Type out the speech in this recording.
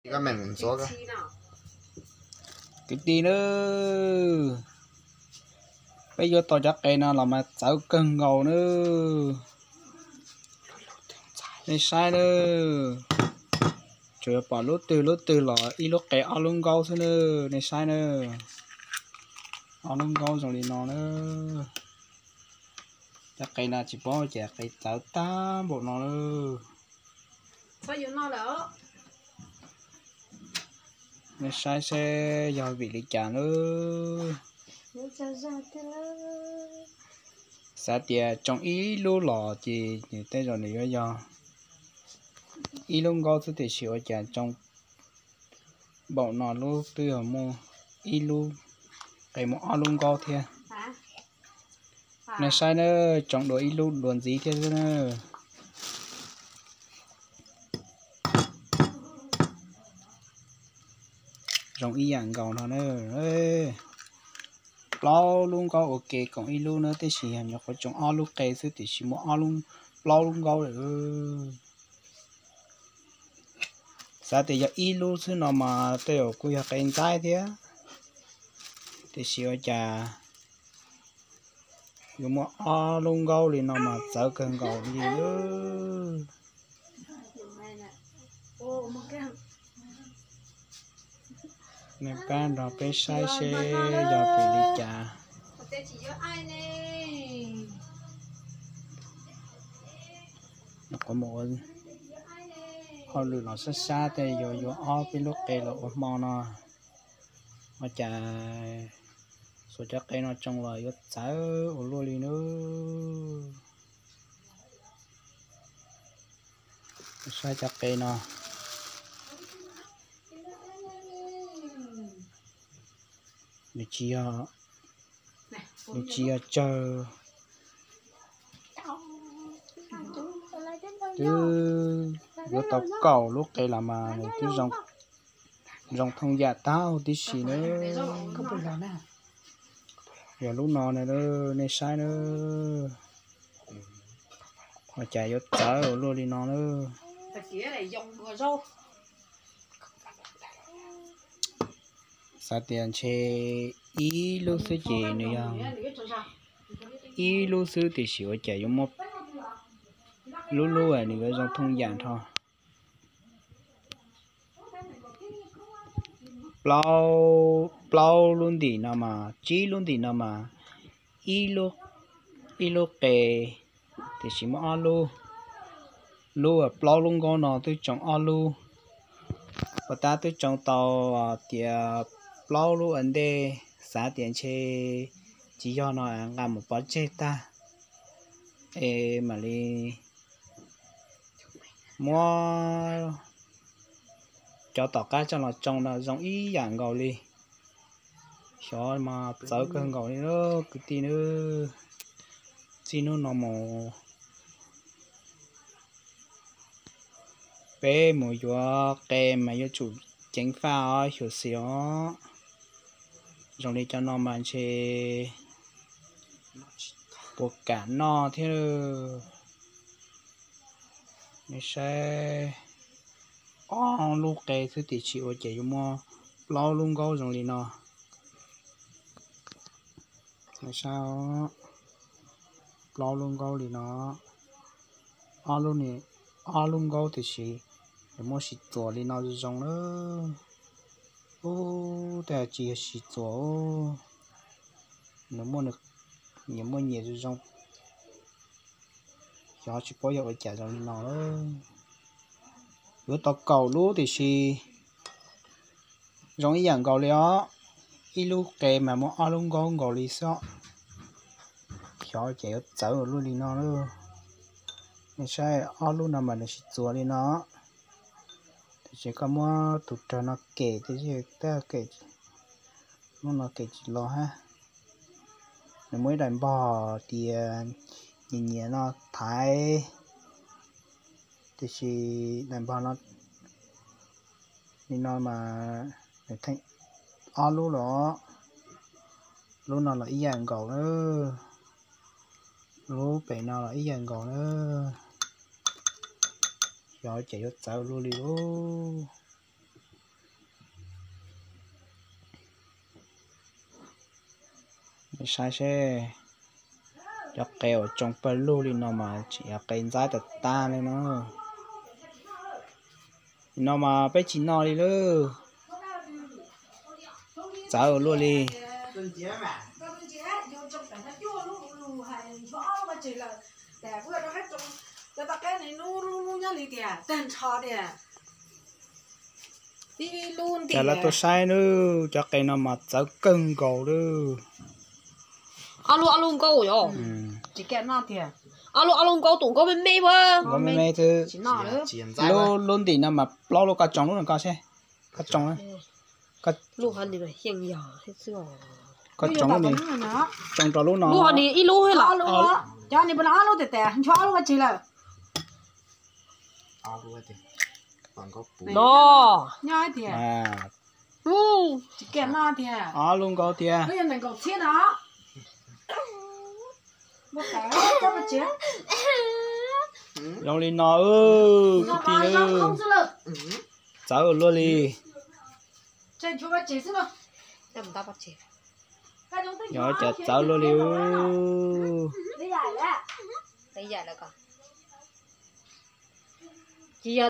Kwv tij nawb, peb yuav tau cov qe no los mas txawv kawg nkaus nawb. Nej saib nawb, tsuas yuav pom lub twg lub twg los ib lub qe ob lub nkaub xwb nawb. Nej saib nawb, ob lub nkaub zoo li no nawb. Cov qe no tsis paub cas qe txawv tag npaum no nawb. Nej saib seb yog vim li cas nawb. Xav tias tsoo ib lub los ces nws tej zaum nws yuav yog ib lub nkaub xwb tiam sis ua cas tsoo npaum no lub twb yog muaj ib lub qe muaj ob lub nkaub thiab. Nej saib nawb, tsoo dua ib lub dua ntxiv thiab xwb nawb. Zoo ib yam nkaus no na. Plaub lub nkaub ua ke koom ib lub na, tab sis yog nyuam qhuav tsoo ob lub qe xwb tiam sis muaj ob lub, plaub lub nkaub lawm. Xav tias yog ib lub xwb no mas tej zaum kuj yog qe ntxaib thiab, tiam sis ua cas yuav muaj ob lub nkaub li no mas txawv kawg nkaus li. Nej pab nrog peb saib seb yog vim li cas. Nyuam qhuav mus ua hauj lwm los sab sab tej yuav yuav ob peb lub qe los ua hmo no, ua cas xuas cov qe no tsoo los yuav txawv ua luaj li nawb. Saib cov qe no, nws tsis yog, nws tsis yog tsawg, twb yuav tau kaum lub qe los mas nws twb zoo thooj yam tag huv tib si nawb. Yog lub no na, nej saib nawb, ua cas yuav txawv ua luaj li no nawb. Xav tias ntshe ib lub xwb ces nws yog ib lub xwb tiam sis ua cas yuav muaj lub lub nws yuav zoo thooj yam nrho. Plaub lub ntim no mas, tsib lub ntim no mas, ib lub, ib lub qe, tiam sis muaj ob lub. Lub plaub lub nkaub no twb tsoo ob lub, puas tab twb tsoo tau tias plaub lub ua ntej, xav tias ntshe tsis yog no nqa mus pov tseg tag es mam li muab cov tom qab coj los tsoo no zoo ib yam nkaus li. Xyov mas txawv kawg nkaus li kwv tij nawb. Txij hnub no mus peb mus yuav qe mas yuav tsum ceev faj os xyuam xim os. Zoo li cov no mas ntshe puas kam noj thiab. Nej saib, ob lub qe xwb tiam sis ua cas yuav muaj plaub lub nkaub zoo li no. Nej saib, plaub lub nkaub li no, ob lub, ob lub nkaub tiam sis nws muaj sis txuas li no zoo zoo na. Ub, tej tsis yog sis txuas, nws muaj, nws muaj nyias zoo zoo. Xyov tsis paub yog ua cas zoo li no. Yuav tau kaum lub tiam sis zoo ib yam nkaus li os. Ib lub qe mas muaj ob lub nkaub nkaus li xwb. Xyov ces yuav txawv luaj li no. Nej saib ob lub no mas nws sis txuas li no. Tiam sis koj muab tus rog no kem tiam sis tab kem, lub no kem tsis los hab. Nws muaj ib daim npog tias nyias nyias no thaiv, tiam sis daim npog no li no mas nws theej ob lub los, lub no los ib yam nkaus na, lub pem no los ib yam nkaus na. Xyov ces yuav txawv luaj li lauj. Saib seb, cov qe uas tsoo pawg lug li no mas tseem yog qe ntxaib tag tag li no. Nim no mas peb tsis noj li lawm. Txawv ua luaj li. Cas lawv tuaj saib nawb, cov qe no mas txawv kawg nkaus lawm. Ob lub ob lub nkaub yom. Ob lub ob lub nkaub, tus nkaub me me ua. Nkaub me me xwb. Lub ntim no mas plaub lub, koj tsoom lub no koj seb. Koj tsoom, koj tsoom, koj tsoom rau lub no. Cov ni puas ob lub tes tes ncho ob lub ua tseg lawm. No, nyob tiag. Ob lub nkaub tiag. Zoo li no, kwv tij, txawv ua luaj li. Yog cov txawv luaj li. Tsis yog